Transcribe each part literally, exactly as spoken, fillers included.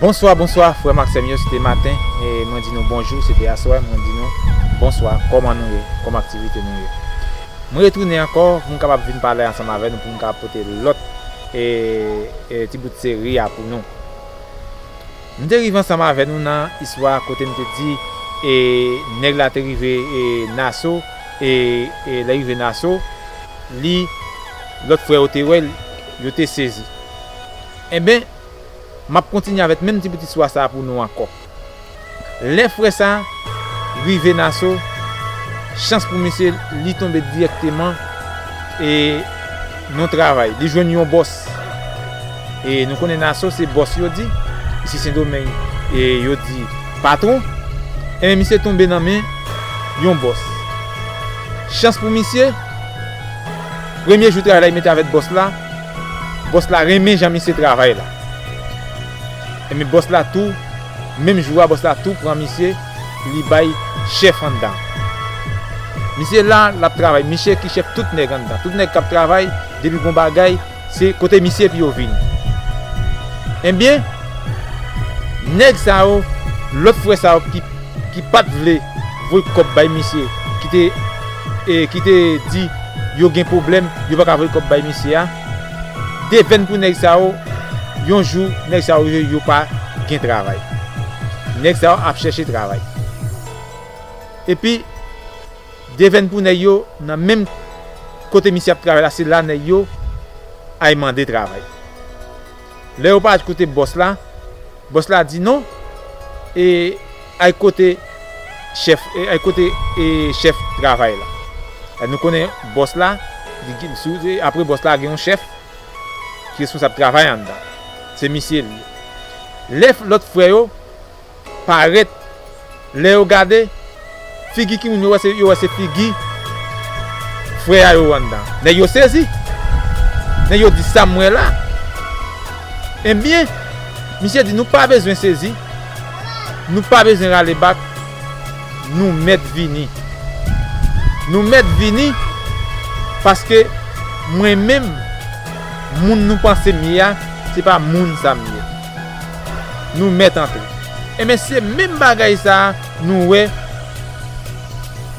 Bonswa, bonswa, frè m ak sè m yo, se te maten, e mwen di nou bonjou, se te aswè, mwen di nou bonswa, kòman nou ye, kòman aktivite nou ye. Mwen retounen ankò pou m kapab vin pale ansanm avè nou, pou m kapab pote lòt, e, e, ti bout seri a pou nou. M te rive ansanm avè nou nan istwa kote m te di, e, nèg la te rive, e, Naso, e, e, lè rive Naso, li, lòt frè yo te wè l, yo te sezi. Enben, m ap kontinye avèk menm ti bout istwa sa a pou nou ankò. Lè frè sa a rive Naso, chans pou misye, li tonbe dirèkteman, e, nan travay. Li jwenn yon bòs. E nou konnen Naso se bòs yo di, isi Sendomeng, e yo di patwon. Enben, misye tonbe nan men yon bòs. Chans pou misye, premye jou travay la, li mete avèk bòs la, bòs la renmen jan misye travay la. Enben, bòs la tou, menm jou a, bòs la tou pran misye, li bay chèf anndan. Misye la, l ap travay. Misye ki chèf tout nèg anndan. Tout nèg k ap travay, depi gon bagay, se kote misye epi yo vini. Enben, nèg sa yo, lòt frè sa yo ki, ki pa t vle voye kòb bay misye, ki te, e, ki te di yo gen pwoblèm, yo pa ka voye kòb bay misye a, devèn pou nèg sa yo, yon jou, nèg sa yo, yo, yo pa gen travay. Nèg sa yo ap chèche travay. Epi, devèn pou nèg yo, nan menm kote misye ap travay la, se la nèg yo ay mande travay. Lè yo parèt kote bòs la, bòs la di non, e ay kote chèf, e ay kote, e chèf travay la. E nou konnen bòs la, li gen, sou, e apre bòs la, gen yon chèf ki responsab travay anndan. Se misye li ye. Lè f-, lòt frè yo parèt, lè yo gade, figi ki moun yo wè se, yo wè se figi frè a yo anndan. Nèg yo sezi. Nèg yo di sa m wè la. Enben, misye di nou pa bezwen sezi, nou pa bezwen rale bak, nou mèt vini. Nou mèt vini paske mwen menm, moun nou panse m ye a, se pa moun sa m ye. Nou mèt antre. Enben, se menm bagay sa a nou wè,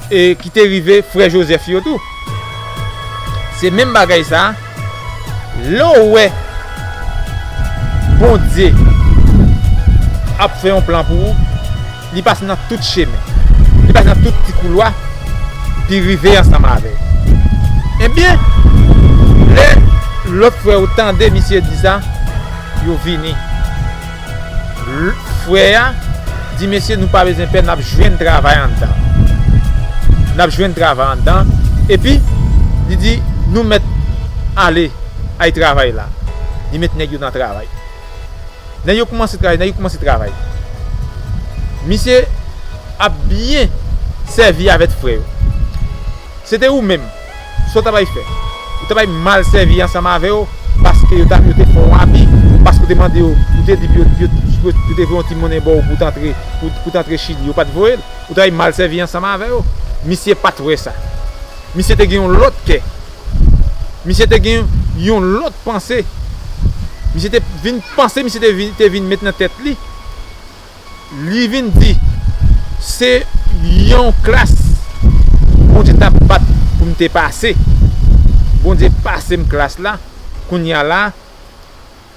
e, ki te rive frè Jozèf yo tou. Se menm bagay sa a, lè w wè Bondye ap fè yon plan pou ou, li pase nan tout chemen. Li pase nan tout ti koulwa, li rive ansanm avè w. Ebyen, lè lòt frè yo tande misye di sa, yo vini. L-, frè a di, "Mesye, nou pa bezwen pè, n ap jwenn travay anndan. N ap jwenn travay anndan." Epi, li di, "Nou mèt ale ay travay la." Li met nèg yo nan travay. Nèg yo kòmanse travay, nèg yo kòmanse travay. Misye ap byen sèvi avèk frè yo. Se te ou menm, sa w ta bay fè? Ou ta bay mal sèvi ansanm avè yo, paske yo ta, yo te fè w abi, paske ou te mande yo, ou te di yo, yo, yo te voye yon ti monnen ba w pou w t antre, pou, pou w t antre Chili, yo pa t voye l. Ou ta bay mal sèvi ansanm avè yo. Misye pa t wè sa. Misye te gen yon lòt kè. Misye te gen yon lòt panse. Misye te vin panse, misye te vin, te vin met nan tèt li. Li vin di, "Se yon klas Bondye t ap bat pou m te pase. Bondye pase m klas la, kounye a la,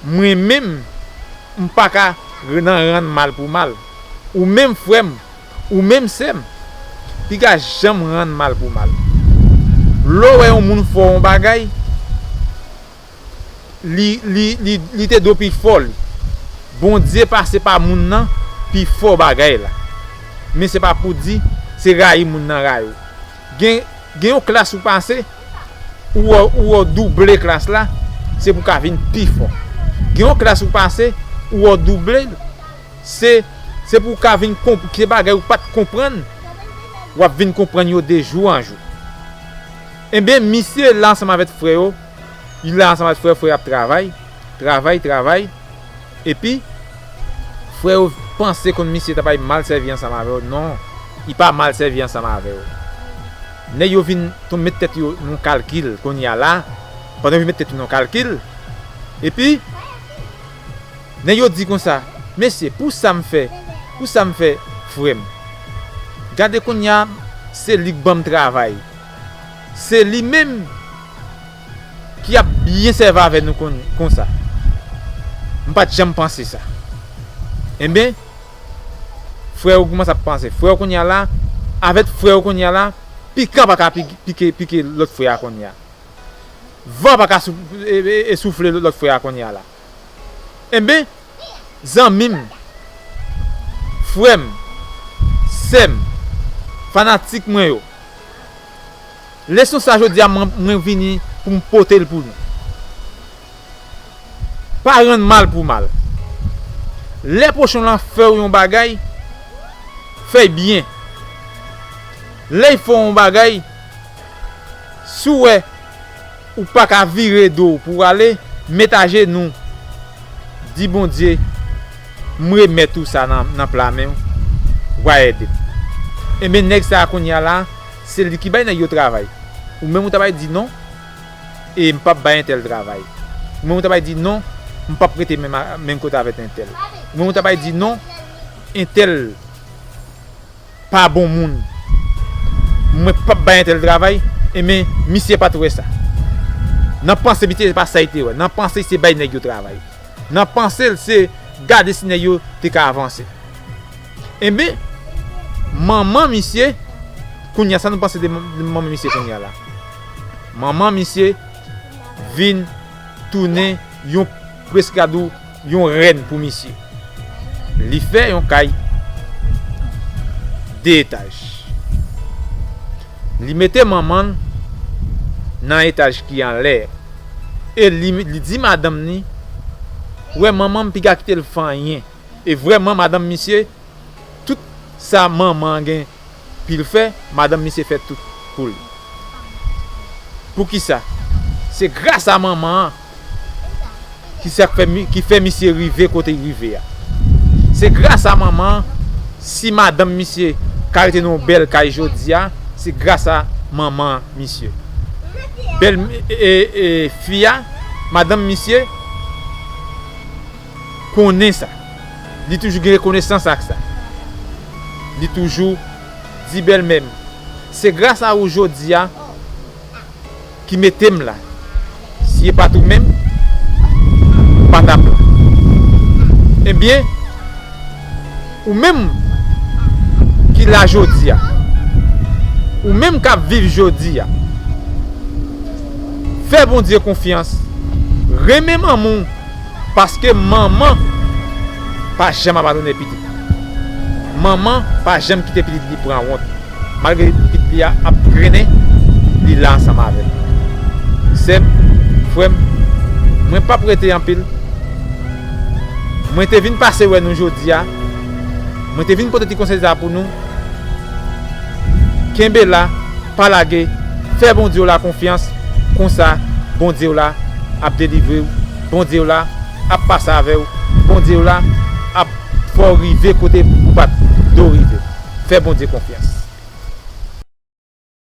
mwen menm, m pa ka nan rann mal pou mal. Ou menm frè m, ou menm sè m, piga janm rann mal pou mal." Lè w wè yon moun fè w yon bagay, li, li, li, li te dwe pi fò li. Bondye pase pa moun nan pi fò bagay la. Men se pa pou di se rayi moun nan rayi w. Gen, gen yon klas ou pase, ou wè, ou wè w double klas la, se pou w ka vin pi fò. Gen yon klas ou pase, ou wè w double l, se, se pou w ka vin konp-, se bagay ou pa t konprann, w ap vin konprann yo de jou an jou. Enben, misye la ansanm avèk frè yo, li la ansanm avèk frè yo, frè yo ap travay, travay, travay. Epi, frè yo panse konn misye ta bay mal sèvi ansanm avè yo. Non, li pa mal sèvi ansanm avè yo. Nèg yo vin tou met tèt yo nan kalkil kounye a la. Pandan yo vin met tèt yo nan kalkil, epi, nèg yo di konsa, Mesye, pou sa m fè, pou sa m fè, frè m. Gade kounye a, se li k ban m travay. Se li menm ki ap byen sèvi avè nou kon, konsa. M pa t janm panse sa. Enben, frè yo kòmanse ap panse. Frè yo kounye a la, avèk frè yo kounye a la, pikan pa ka pi-, pike, pike lòt frè a kounye a. Van pa ka sou-, e, e, e soufle lòt frè a kounye a la. Enben, zanmi m, frè m, sè m, fanatik mwen yo, leson sa jodi a mwen, mwen vini pou m pote l pou nou. Pa rann mal pou mal. Lè pwochen w lan fè w yon bagay, fè l byen. Lè l fè w yon bagay, si w wè ou pa ka vire do w pou w ale, met ajenou, di Bondye, m remèt ou sa nan, nan pla men w, w a ede m. Enben, nèg sa a kounye a la, se li ki bay nèg yo travay. Ou menm ou ta bay di non, e m p ap bay entèl travay. Ou menm ou ta bay di non, m p ap rete menm a, menm kote avèk entèl. Ou menm ou ta bay di non, entèl pa bon moun. Mwen p ap bay entèl travay, enben, misye pa t wè sa. Nan panse misye se pa sa li te wè. Nan panse se bay nèg yo travay. Nan panse l se gade si nèg yo te ka avanse. Enben, manman misye, kounye a sa nou panse de man-, de manman misye kounye a la. Manman misye vin tounen yon, preske ka di w, yon rèn pou misye. Li fè yon kay de etaj. Li mete manman l nan etaj ki anlè. E li, li di madanm ni, wè manman m piga kite l fè anyen. E vrèman, madanm misye, tout sa manman an gen pou l fè, madanm misye fè tout pou li. Poukisa? Se gras a manman an ki sa k fè mi-, ki fè misye rive kote l rive a. Se gras a manman an, si madanm misye ka rete nan yon bèl kay jodi a, se gras a manman misye. Bèl, e, e, e, fi a, madanm misye, konnen sa. Li toujou gen rekonesans ak sa. Li toujou di bèlmè m, se gras a ou jodi a ki mete m la. Si e pa t ou menm, m pa t ap la. Ebyen, ou menm ki la jodi a, ou menm k ap viv jodi a, fè Bondye konfyans, renmen manman w, paske manman pa janm abandone pitit. Manman pa janm kite pitit li pran wont. Malgre pitit li a ap grennen, li la ansanm avè l. Sè m, frè m, mwen p ap rete anpil. Mwen te vin pase wè nou jodi a. Mwen te vin pote ti konsèy sa pou nou. Kenbe la, pa lage, fè Bondye w la konfyans, konsa Bondye w la ap delivre w, Bondye w la ap pase avè w, Bondye w la ap fè w rive kote ou pa t dwe rive. Fè Bondye konfyans.